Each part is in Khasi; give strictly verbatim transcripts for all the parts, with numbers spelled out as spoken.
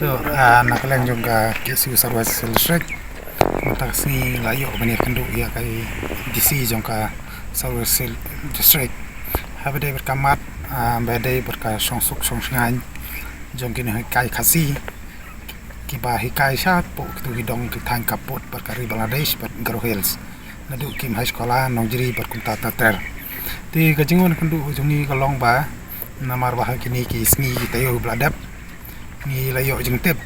To, ah, na ka liang jong ka KSU South West Hill District, mynta ka sngi la ïoh ban ïakynduh ïa ka DC jong ka South West Hill District. Haba dei bad ka mat, ah, ba dei bad ka shongsuk shongshngaiñ jong ki nonghikai Khasi kiba hikai shapoh kitu ki dong ki thaiñ ka pud bad ka ri Bangladesh bad Garo Hills. Naduh ki mhai shkola, nongjri bad kumta ter ter. Te ka jingwan kynduh jong ngi ka long ba namar ba ha kine ki sngi ki taïew ba la dep, ngi la ïoh jingtip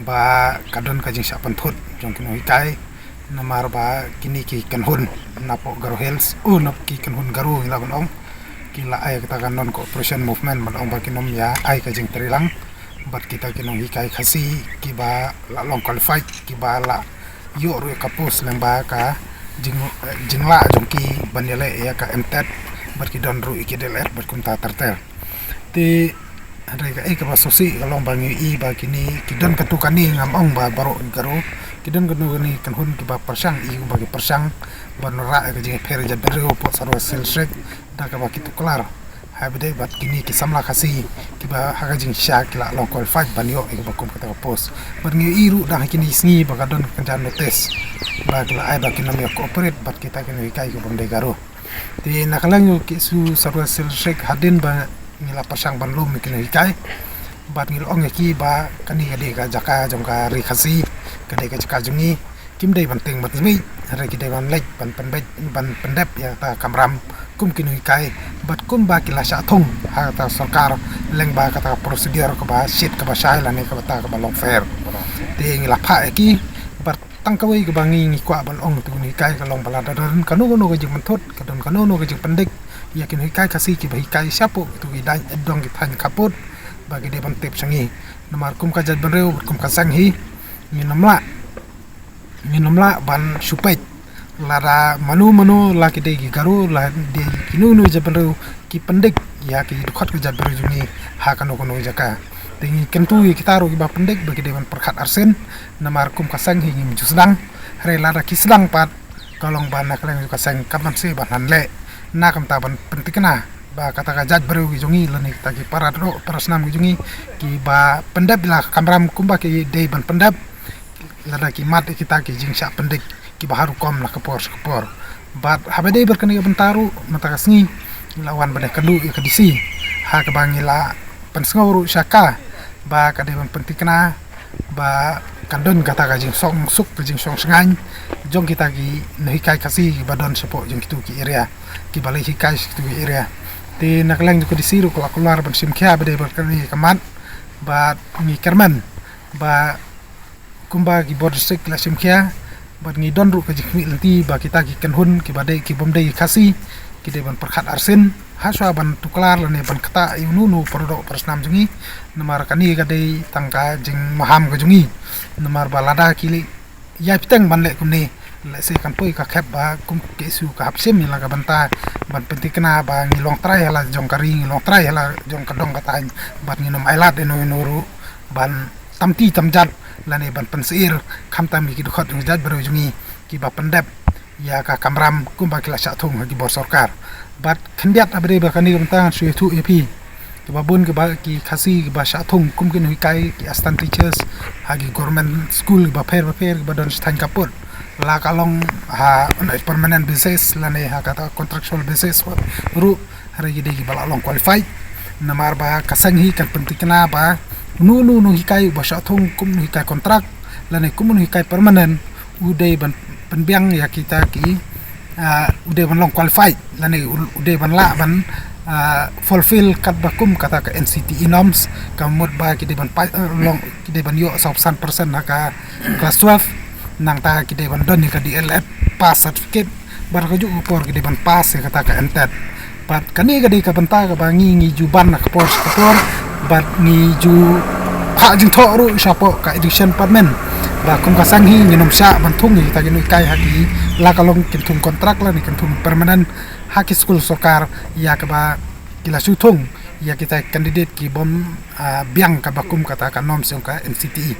ba ka don ka jingshah pynthut jong ki nonghikai, namar ba kine ki kynhun napoh Garo Hills, oh, nap ki kynhun Garo ngi lah ban ong, ki la ai kata ka non cooperation movement, ban ong ba kin ym ïa ai ka jingtreilang bad kita ki nonghikai Khasi kiba la long qualified, kiba la ïoh ruh ïa ka post lyngba ka jing, jinglah jong ki ban ïaleh ïa ka MTET, bad ki don ruh ïa ki DLED bad kumta ter ter. Te hynrei kaei kaba sngewsih ka long ba ngi ïohi ba kine ki don katto katne, ngam ong ba baroh ki Garo, ki don katto katne kynhun kiba pyrshang, ïohi ba ki pyrshang ban wanrah ïa ka jingïapher ïa jaitbynriew hapoh South West Hill District da kaba ki tuklar. Haba dei bad kine ki samla Khasi kiba ha ka jingshisha ki la long qualified ban ïoh ïa kaba kum kata ka post. Bad ngi ïohi ruh da ha kine ki sngi ba ka don ka jingnotice ba ki la ai ba kin ym ïa cooperate bad kita ki nonghikai kiba ym dei Garo. Te na ka liang jong ka KSU South West Hill District, hadien ba ngi la pyrshang ban lum ïa ki nonghikai bad ngi la ong ïa ki ba kane ka dei ka jaka jong ka ri Khasi, ka dei ka jaka jong ngi, kim dei ban tieng ban tmiej, hynrei ki dei ban leit ban pynbeit, ban pyndep ïa kata ka kamram kum ki nonghikai bad kumba ki la shah thung ha kata ka sorkar lyngba kata ka procedure kaba shit, kaba shai lane kaba ta, kaba long fair. Te ngi la phah ïa ki bad tang kawei kaba ngi, ngi kwah ban ong ïa ki nonghikai ka long ba lada don kano kano ka jingpynthut, ka don kano kano ka jingpyndik ïa ki nonghikai Khasi kiba hikai shapoh kitu ki dong ki thaiñ ka pud, ba ki dei ban tip sha ngi. Namar kum ka jaitbynriew bad kum ka seng hi, ngin ym lah, ngin ym lah ban shu peit lada mano mano, la ki dei ki Garo, la dei kino kino jaitbynriew, ki pyndik ïa ki dkhot ka jaitbynriew jong ngi ha kano kano jaka. Te ngi kyntu ïa kita ruh kiba pyndik ba ki dei ban pyrkhat arsien, namar kum ka seng hi ngim ju sdang. Hynrei lada ki sdang pat, ka long ba na ka liang jong ka seng kam ban seh ban hanleh, na ka bynta ban pynthikna ba kata ka jaitbynriew ki jong ngi lane kita ki para doh para snam ki jong ngi kiba pyndep ïa la ka kamram kumba ki dei ban pyndep, lada ki mad ïa kita ki jingshah pyndik kiba ha rukom na ka por sha ka por. Bad haba dei bad kane ka bynta ruh, mynta ka sngi ngi la wan ban ïakynduh ïa ka DC, ha kaba ngi la pynsngew ruh sha ka ba ka dei ban pynthikna ba kan don kata ka jingshongsuk, ka jingshongshngaiñ jong kita ki nonghikai Khasi kiba don shapoh jong kitu ki area, kiba leit hikai sha kitu ki area. Te na ka liang jong ka DC ruh ka la kular ban shim khia ba dei bad kane ka mat, bad ngi kyrmen ba kumba ki bor district ki la shim khia, bad ngi don ruh ka jingkhmih lynti ba kita ki kynhun kiba dei, ki bym dei Khasi, ki dei ban pyrkhat arsien ha shuwa ban tuklar lane ban ktah ïa uno uno u para doh para snam jong ngi. Namar kane ka dei tang ka jingmaham ka jong ngi. Namar ba lada ki leh ïai bteng ban leh kumne, lehse kan poi ka khep ba kum ka KSU ka hap shim ïa la ka bynta ban pynthikna ba ngi long trai ha la jong ka ri, ngi long trai ha la jong ka dong ka thaiñ, bad ngin ym ailad ïa uno uno ruh ban tam ti tam jat lane ban pynsyier, khamtam ïa ki dkhot jong ki jaitbynriew jong ngi kiba pyndep ïa ka kamram kumba ki la shah thung ha ki bor sorkar. Bad khyndiat haba dei bad kane ka bynta ngan shu ïathuh ïa phi, kiba bun kiba, ki Khasi kiba shah thung kum ki nonghikai, ki assistant teachers ha ki government school kiba pher ba pher kiba don sha thaiñ ka pud, la ka long ha on a permanent basis lane ha kata contractual basis ruh, hynrei ki dei kiba la long qualified. Namar ba ka seng hi kan pynthikna ba uno uno u nonghikai uba shah thung kum u nonghikai contract lane kum u nonghikai permanent, u dei ban pynbiang ïa kita ki, ah, u dei ban long qualified lane u, u dei ban lah ban, ah, fulfill katba kum kata ka NCTE norms, ka mut ba ki dei ban pa-, eh, long, ki dei ban ïoh saw phew san percent ha ka class twelve, nangta ki dei ban don ïa ka DLEd pass certificate, bad ka juh ka por ki dei ban pass ïa kata ka MTET. Bad kane ka dei ka bynta kaba ngi, ngi ju ban na ka por sha ka por, bad ngi ju phah jingthoh ruh shapoh ka education department ba kum ka seng hi ngin ym shah ban thung ïa kita ki nonghikai ha ki, la ka long kin thung contract lane kin thung permanent ha ki skul sorkar, ïa kaba ki la shu thung ïa kita candidate ki bym, ah, biang kaba kum kata ka norms jong ka NCTE.